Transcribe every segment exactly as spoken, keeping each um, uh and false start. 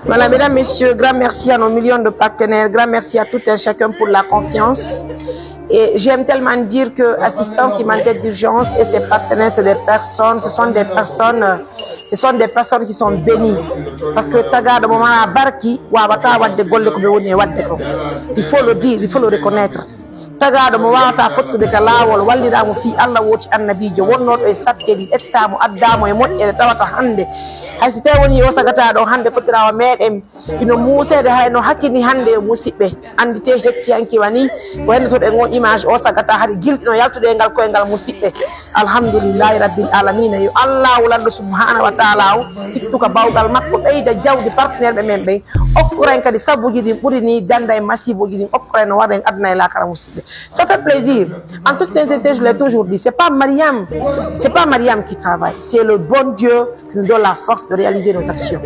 Voilà, mesdames, messieurs, grand merci à nos millions de partenaires, grand merci à tout un chacun pour la confiance. Et j'aime tellement dire que Assistance Humanitaire d'Urgence et ses partenaires, c'est des personnes, ce sont des personnes, euh, ce sont des personnes qui sont bénies. Parce que tagaaɗo mo mara barki, wawata wadde golle ko ɓe woni e wadde ko. Il faut le dire, il faut le reconnaître. Tagaaɗo mo wawata fottude ka laawol, walliraamo fii Alla wooti annabiijo, wonnooɗo e sakkeli, ƴettaamo, addaamo e moƴƴere, tawata hannde, hay si tawii wonii o sagata ɗo hannde, fottiraawo meɗen, hino muuseede, hay no hakkini hannde, yo musiɓɓe, annditee hecciyanke wanii, ko henndotoɗen on image o sagata, hari gilɗi no yaltude e ngal koyngal, musiɓɓe. Alhamdulillahi Rabbil Alamina, yo Allaahu lanɗo subhanahu wa taala on ittu ka bawgal makko, ɓeyda jawdi partenaire ɓe men ɓen, okkoren kadi sabuuji ɗin ɓuri nii danda e masiibuuji ɗin, okkoren no waɗen aduna e laakara, musiɓɓe. Ça fait plaisir. En toute sincérité, je l'ai toujours dit, c'est pas Mariam, c'est pas Mariam qui travaille, c'est le bon Dieu qui nous donne la force de réaliser nos actions.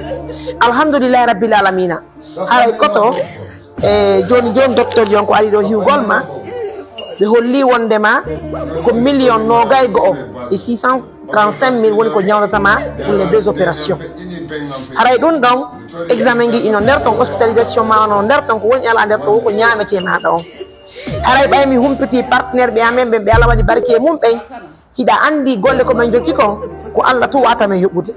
Alhamdulillahi Rabbil Alamina. Haray koto, e jooni jooni, docteur Dion ko ari ɗo hiwgol ma, ɓe holli wondema ko million noogay go'o e six cent trente-cinq mille woni ko ñawdatama pour les deux opérations. Haray ɗun ɗon, examen ji ino nder ton, hospitalisation ma no nder ton, ko woni ala nder ton, ko ñaametee ma ɗon. Haray ɓay mi humpitii partenaire ɓe amen ɓen, ɓe Alla waɗi barke e mum ɓen, hiɗa anndi golle ko men jokki kon, ko Alla tun wa'ata men yoɓude.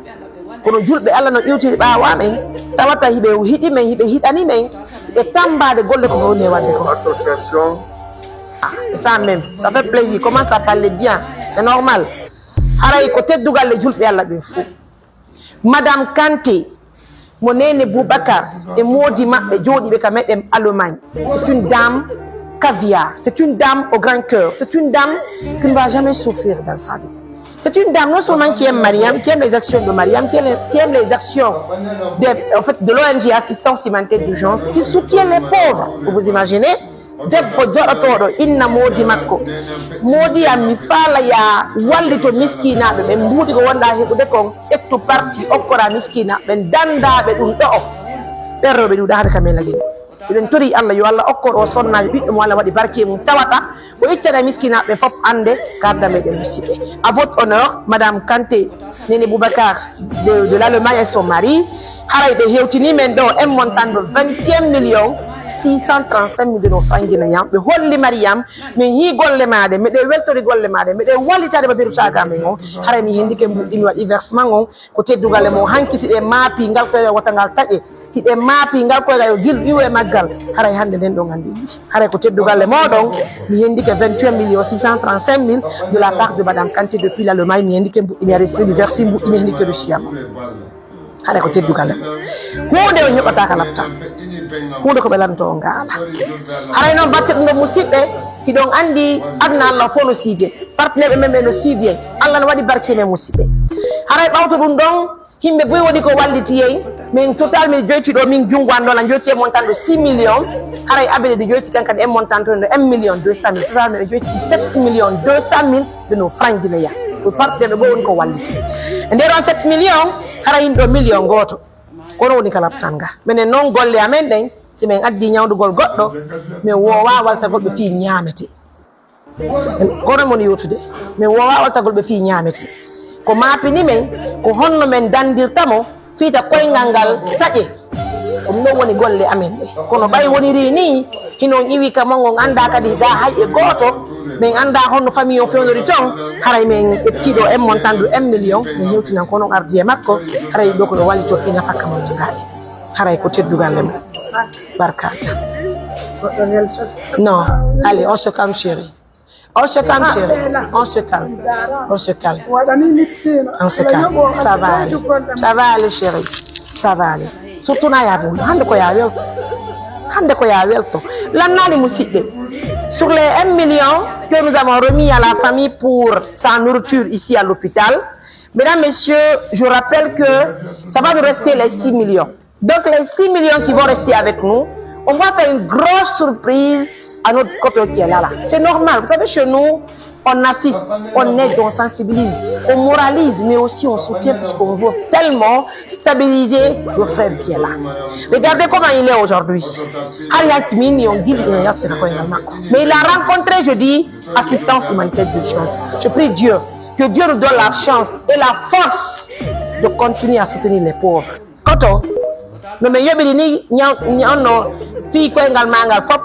Kono julɓe Alla no iwtiri ɓaawo amen, tawata hiɓe hiɗi men, hiɓe hiɗani men, hiɓe tammbaade golle ko men woni e waɗde kon. Association. Ah, c'est ça même, ça fait plaisir, commence à parler bien, c'est normal. Haray ko teddugal e julɓe Alla ɓen fow. Madame Kanté, mo Néné Boubacar e moodi maɓɓe jooɗiiɓe ka meɗen Allemagne. C'est une dame caviar, c'est une dame au grand cœur, c'est une dame qui ne va jamais souffrir dans sa vie. C'est une dame non seulement qui aime Mariam, qui aime les actions de Mariam, qui aime, qui aime les actions de, en fait, de l'O N G Assistance Humanitaire d'Urgence, qui soutient les pauvres. Vous vous imaginez? Debbo joɗotooɗo inna moodi makko. Moodi am, mi faala yaa wallito miskinaaɓe ɓen, mbuuɗi ko wonɗaa heɓude kon, ƴettu parti, okkora miskinaaɓe ɓen, danndaaɓe ɗum ɗo'o. Ɓen rewɓe ɗuuɗa hade ka men lagine. Eɗen torii Alla, yo Alla okkor o sonnaajo ɓiɗɗo mo Alla waɗi barke mum, tawata o ittana miskinaaɓe ɓen fof annde ka adda meɗen musiɓɓe. À votre honneur, Madame Kanté, Néné Boubacar de, de l'Allemagne et son mari, haray ɓe hewtini men ɗo un montant de vingt et un millions six cent trente-cinq mille de nos francs guinéens. Ɓe holli Mariam, min hii golle maa ɗe, miɗen weltori golle maa ɗe, miɗen wallitaade mo birutaa ga men on. Haray mi hendike mbuɗɗi mi waɗi versement on, ko teddugal e mo hanki si ɗe maapi ngal koye wota ngal taƴe. Hiɗen maapi ngal koygal yo gil iwu e maggal, haray hannde nden ɗon anndi. Haray ko teddugal e mooɗon, mi hendike vingt et un millions six cent trente-cinq mille de la part de Madame Kanté depuis l'Allemagne, mi hendike mbuɗɗi mi arrêté, mi versi mbuɗɗi mi hendike reçu am. Haray ko teddugal e mon. Huunde on heɓataaka lattan. Huunde ko ɓe lanto on ngaala. Haray noon batte ɗum ɗon musiɓɓe, hiɗon anndi aduna Allah fof no suivi en. Partenaire ɓe men ɓe no suivi en. Allah no waɗi barke men musiɓɓe. Haray ɓawto ɗum ɗon, Himɓe buy woni ko walliti en, min total min joyti ɗo, min junngo an ɗon, an joyti e montant de six millions, haray abele de joyti kan kadi e montant de un million deux cent mille, total min joyti sept millions deux cent mille de nos francs guinéens. Ko partenaire ɓe goo woni ko walliti. E nder on sept millions, haray hin ɗo million gooto. Kono woni ka laptan nga. Minen noon golle amen ɗen, si min addi ñawndugol goɗɗo, min woowaa waltagol ɓe fii ñaamete. Kono mon yewtude, min woowaa waltagol ɓe fii ñaamete. Ko maapini men, ko honno men danndirta mo fii ta koyngal ngal taƴe. Ko ɗum ɗon woni golle amen ɗe. Kono ɓay woniri nii, hinon iwi ka mon, on anndaa kadi gaa hay e gooto, min anndaa honno famille on fewnori ton, haray min ƴettii ɗo un montant de un million, min hewtinan ko non ardi e makko, haray ɗo ko ɗo wallitoo fii nafaka mon jogaaɗi. Haray ko teddugal e mon. Barka. Non, allez, on se calme, chérie. On se calme, chérie. On se calme. On se calme. On se calme. Ça va aller. Ça va aller, chérie. Ça va aller. Surtout na ya bon. Hande ko ya wel. Hande ko ya wel to. Lannali musiɓɓe. Sur les un million que nous avons remis à la famille pour sa nourriture ici à l'hôpital, mesdames, messieurs, je rappelle que ça va nous rester les six millions. Donc les six millions qui vont rester avec nous, on va faire une grosse surprise à notre Koto qui est là, là. C'est normal. Vous savez, chez nous, on assiste, on aide, on sensibilise, on moralise, mais aussi on soutient parce qu'on veut tellement stabiliser le frère qui est là. Regardez comment il est aujourd'hui. Hari hanki min ni on gili ina yaltina koyngal makko. Mais il a rencontré, je dis, assistance humanitaire d'urgence. Je prie Dieu que Dieu nous donne la chance et la force de continuer à soutenir les pauvres. Koto. No men yoɓiri ni ñaw-, ñawno fii koyngal maa ngal fof,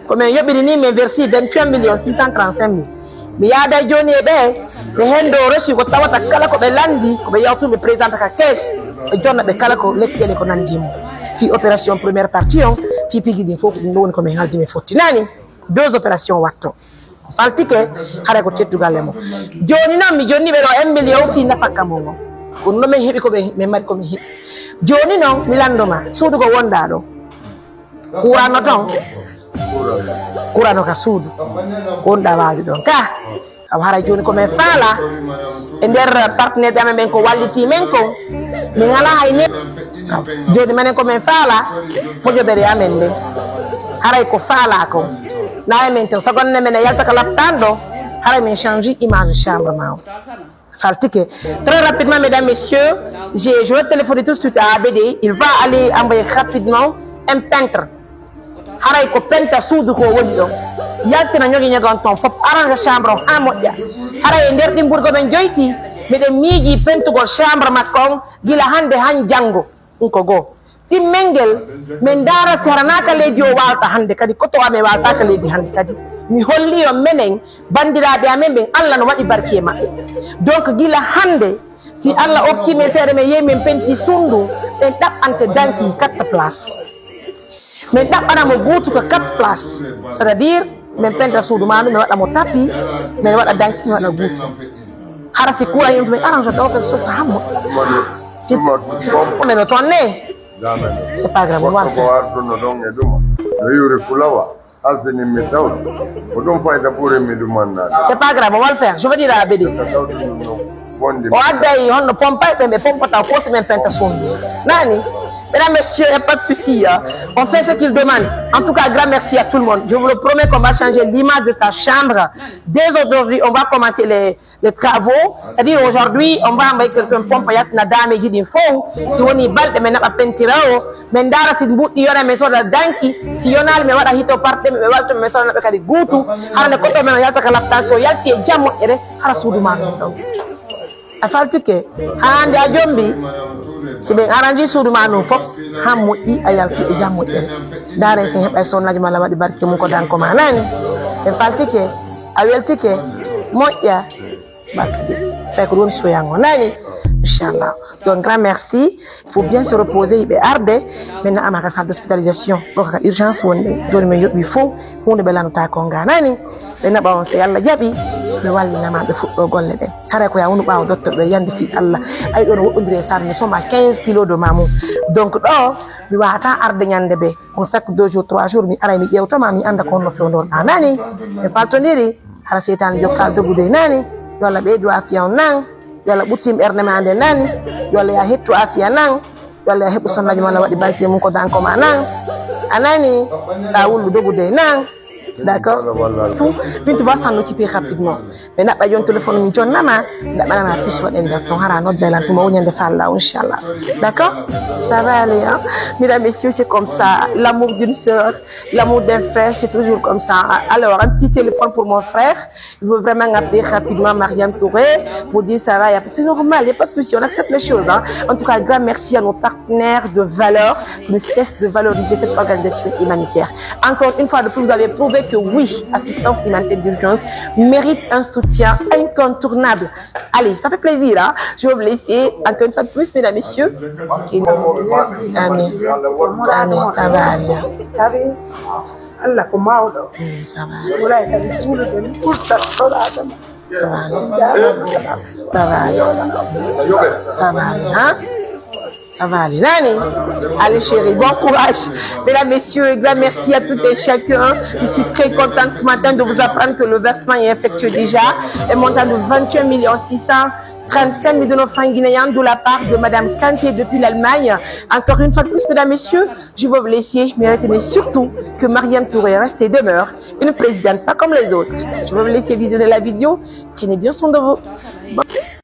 ko men yoɓiri ni, men versi vingt et un millions six cent trente-cinq mille. Mi yaaday jooni e ɓe, ɓe hendo reçu ko tawata kala ko ɓe landi, ko ɓe yawtu ɓe présenta ka caisse, ɓe jonna ɓe kala ko lekkeli ko nandi mo. Fii opération première partie on, fii pigi ɗin fof ko ɗum ɗo woni ko men haaldi men fotti naani. Deux opérations watto. Faltike, haray ko cettugal e mo. Jooni non, mi jonni ɓe ɗo un million fii nafakka mo ngo. Ko ɗum ɗo men heɓi ko ɓe, men mari ko men heɓi. Jooni non, mi lanndo ma, suudu ko wonɗaa ɗo. Kuuran no ton? Kuuran no ka suudu. Ko wonɗaa waawde ɗon ka. Awa haray jooni ko men faala e nder partenaire ɓe amen ɓen ko wallitii men kon. Min alaa hay ne. Jooni menen ko men faala mojobere amen nden. Haray ko faalaa kon. Na e men ton. Sagonne men e yalta ka laptaan ɗo. Haray men change image chambre ma o. Faltike. Très rapidement, mesdames, messieurs, j'ai, je vais téléphoner tout de suite à A B D. Il va aller envoyer rapidement un peintre. Haray ko penta suudu ko woni ɗon. Yaltina ñogi ñogi on ton fof, arrange chambre on haa moƴƴa. Haray e nder ɗin burgo men joyti, miɗen miiji pentugol chambre makko on gila hannde han janngo. Ɗum ko goo. Ɗimmel ngel, min ndaara si hara naa ka leydi o waalta hannde kadi, koto amen waaltaaka leydi hannde kadi. Mi holli on menen, banndiraaɓe amen ɓen, Allah no waɗi barki e maɓɓe. Donc, gila hannde, si Allah okki men feere, men yehi men penti suudu, ɓen ɗaɓɓante danki quatre place. Men ɗaɓɓana mo guutu ko quatre place. C'est-à-dire, men penta suudu maa ndu, men waɗa mo tapi, men waɗa danki, men waɗa guutu. Hara si courant yontu, men arrange ɗo, kadi so ko hammo. Si, mais no tonne. C'est pas grave, on va le faire. Ko arduno ɗon e ɗuma. No yuri fulawa. Halfini mi tawto. Ko ɗum fayda ɓuri mi ɗumannaade. C'est pas grave, on va le faire. Je vais dire à A B D. Ka tawto ɗum no wondi. O adday honno pompa, ɓe ɓe pompata ko si men penta suudu. Nani? Mesdames, messieurs, il n'y a pas de souci, hein. On fait ce qu'il demande. En tout cas, grand merci à tout le monde. Je vous le promets qu'on va changer l'image de sa chambre. Dès aujourd'hui, on va commencer les, les travaux. C'est-à-dire aujourd'hui, on va envoyer quelqu'un pompe yaltina daameeji ɗin fow. Si woni balɗe, men naɓa pentira o, men ndaara si mbuɗɗi yona, men soda danki. Si yonaali, men waɗa hito parte, men ɓe walto, men sodana ɓe kadi guutu. Hara nde koto men o yalta ka laptaan, so yalti e jam moƴƴere, hara suudu maa ɗum ɗon. A faltike, haa hannde a jombi. Si ɓen aranji suudu maa ɗum fof, haa moƴƴi, a yalti e jam moƴƴere. Ndaaren si heɓay sonnaajo maa, Allah waɗi barke mum ko danko maa nani. Ɓen faltike, a weltike, moƴƴa. Barka de. Tawi ko ɗum woni soyango nani. Inchallah. Donc, grand merci. Il faut bien se reposer, hiɓe arde. Maintenant, ama ka salle d'hospitalisation. Ɗo ka urgence wonde. Jooni men yoɓi fof. Huunde ɓe lanndata ko nga nani. Ɓe naɓa on, si Allah jaɓi, ɓe wallinama, ɓe fuɗɗo golle ɗen. Haray ko ya wonu ɓaawo docteur ɓe yande fii Allah. Ay, ɗon woɗɗondiri e saare, mi soma quinze kilos de mamu. Donc, ɗo, mi wawata arde ñande ɓe. On chaque deux jours, trois jours, mi aray, mi ƴeewtoma, mi annda ko honno fewndorɗa nani. Ɓe paltondiri. Hara seytaane jokka dogude nani, yo Allah ɓeydu afiya on nan, yo Allah ɓuttin ɓernde ma nde nani, yo Allah ya hettu afiya nan, yo Allah ya heɓu sonnaajo ma, Allah waɗi barke mum ko danko ma nan. A nani? Ka wullu dogude nan. D'accord? Tout, min tu vas s'en occuper rapidement. Mais n'a pas un téléphone, min jonna ma, n'a pas la puce, wa den ton, hara no de lan, tuma wonde falla, inchallah. D'accord? Ça va aller, hein? Mesdames, messieurs, c'est comme ça. L'amour d'une sœur, l'amour d'un frère, c'est toujours comme ça. Alors, un petit téléphone pour mon frère. Je veux vraiment appeler rapidement Mariam Touré pour dire ça va, y a, c'est normal, il n'y a pas de souci, on accepte les choses, hein. En tout cas, grand merci à nos partenaires de valeur qui ne cessent de valoriser cette organisation humanitaire. Encore une fois de plus, vous avez prouvé que oui, assistance humanitaire d'urgence mérite un soutien incontournable. Allez, ça fait plaisir, hein. Je vais vous laisser encore une fois de plus, mesdames, messieurs. Amin. Amin, ça va aller. Allah ko mawɗo. Mm, ça va. Wulay kadi juulude mi ɓurta ɗoɗaade ma. Ça va. Ça va. Ça va. Hein? Ça va aller. Nani? Allez, chérie, bon courage. Mesdames, messieurs, un grand merci à tout et chacun. Je suis très contente ce matin de vous apprendre que le versement est effectué déjà. Un montant de vingt et un millions six cent trente-cinq mille de nos francs guinéens de la part de Madame Kanté depuis l'Allemagne. Encore une fois de plus, mesdames, messieurs, je veux vous laisser, mais retenez surtout que Mariam Touré reste et demeure une présidente pas comme les autres. Je veux vous laisser visionner la vidéo. Prenez bien soin de vous.